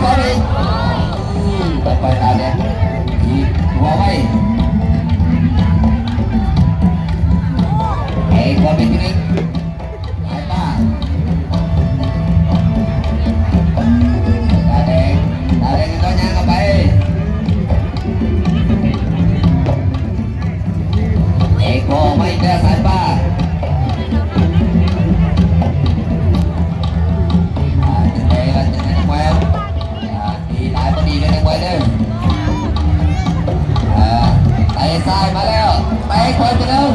ຂໍໄປ ອືມ ຕໍ່ໄປຕາແດງ ອີກຫົວໄວ ເຕະຄວາມເປັນທີ່ໜຶ່ງ ສາຍຟ້າ ຕາແດງ ຕາແດງກໍຍ່າງເຂົ້າໄປ ເອກອອກມາອີກແລ້ວ ສາຍຟ້າ ອ່າ ຈັ່ງໃດວ່າຈັ່ງໃດ ແລ້ວ ອ່າ ດີຫຼາຍບໍ່ດີເດີ ແລ້ວ ເອີ ເຕະຊ້າຍມາແລ້ວ ເຕະຂວາໄປແລ້ວ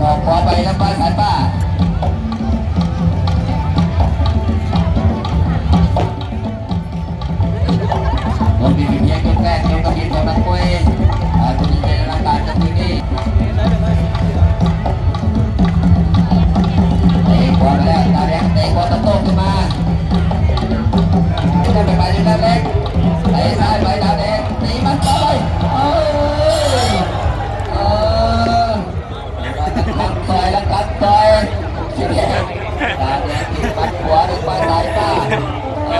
ອອກຂວາໄປນຳ ສາຍຟ້າ. ລົງທີ່ເປັນພຽງຈຸດແລກ ລົງກັບທີມຂອງນັກມວຍ ອ່າ ທີ່ມີໃຈໃນລາຍການກັບຄືນນີ້ ເຕະຂວາໄປແລ້ວ ຕາແດງເຕະຂວາຕະໂຕ້ຂຶ້ນມາ ເຕະໄປ ຕາແດງ ເຕະຊ້າຍໄປ ຕາແດງ ຕີໝັດຂວາໄປ ເອີ ເອີ. ລັກຊອຍ ລັກຊອຍ ຕາແດງຕິດໝັດຂວາ ຖືກປາຍສາຍຕາ ເອີ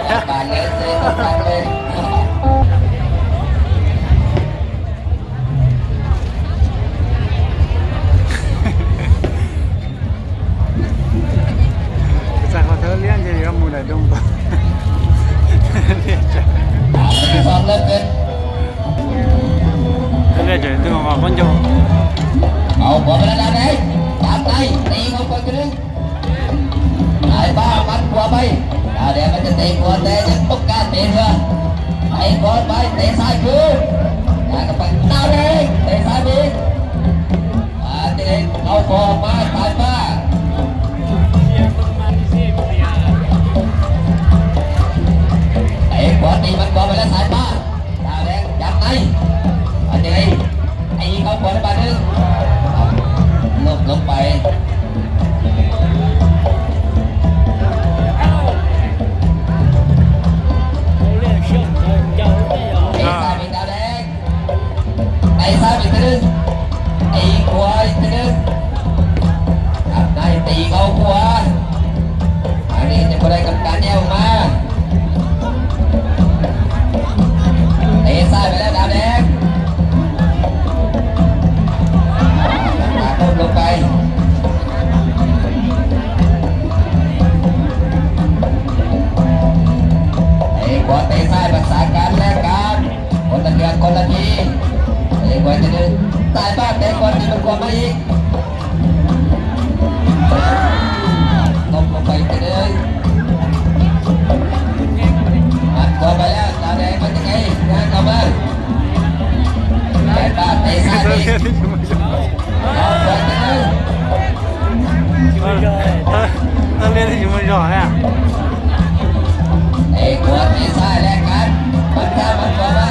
ຍ ການເລີຍເຊກັນເລີຍ ສາກຂອງເທີລຽນຈະຢູ່ກັບໝູ່ໃດດົງປະ ສອງເລີກເກີນ ເລີຍຈະຖືວ່າຄົນຢູ່ ເອົາ ຂວາໄປແລ້ວ ຕາແດງ ຕາມໃນ ຕີເຂົ້າໄປຄືນໜຶ່ງ ສາຍຟ້າ ໝັດຂວາໄປ ຕາແດງມັນຈະເຕະຂວາ ແຕ່ຍັງຕ້ອງການເຕະເທື່ອ ເຕະຂວາໄປ ເຕະຊ້າຍຄືນ ຍາກກັບໄປ ຕາແດງ ເຕະຊ້າຍອີກ ມາເຕະເຂົ້າຂອບມາ ສາຍຟ້າ ເຕະຂວາ ຕີໝັດຂວາໄປແລ້ວ ສາຍຟ້າ ຕາແດງ ຍັດໃນ ອັນນີ້ ຕີເຂົ້າຂວາໄປບາດໜຶ່ງ ຫຼົບລົງໄປ ເຕະຊ້າຍໄປ ຕາແດງ ເຕະຊ້າຍໄປທີໜຶ່ງ ຕີຂວາອີກທີໜຶ່ງ ຈັບໃນ ຕີເຂົ້າຂວາ ອັນນີ້ຈະບໍ່ໄດ້ກຳກັນແຍກອອກມາ ເຕະຊ້າຍໄປແລ້ວ ດາວແດງ ມາຕົບລົງໄປ ເຕະຂວາເຕະຊ້າຍ ປະສານກັນແລກກັນ ຄົນລະເທື່ອ ຄົນລະທີ ເຕະຂວາທີໜຶ່ງ ສາຍຟ້າ ເຕະຂວາທີໜຶ່ງ ຂວາມາອີກ ຕົບລົງໄປອີກທີໜຶ່ງ ໝັດຂວາໄປແລ້ວ ຕາແດງມັນຍັງໄງ ງານເຂົ້າມາ ສາຍຟ້າເຕະຊ້າຍອີກ ເອົາຂວາທີໜຶ່ງ ເອີ ເອີ ເອີ ເອີ ເຕະຂວາເຕະຊ້າຍແລກກັນ ມັນຕາມມັນຂວາມາ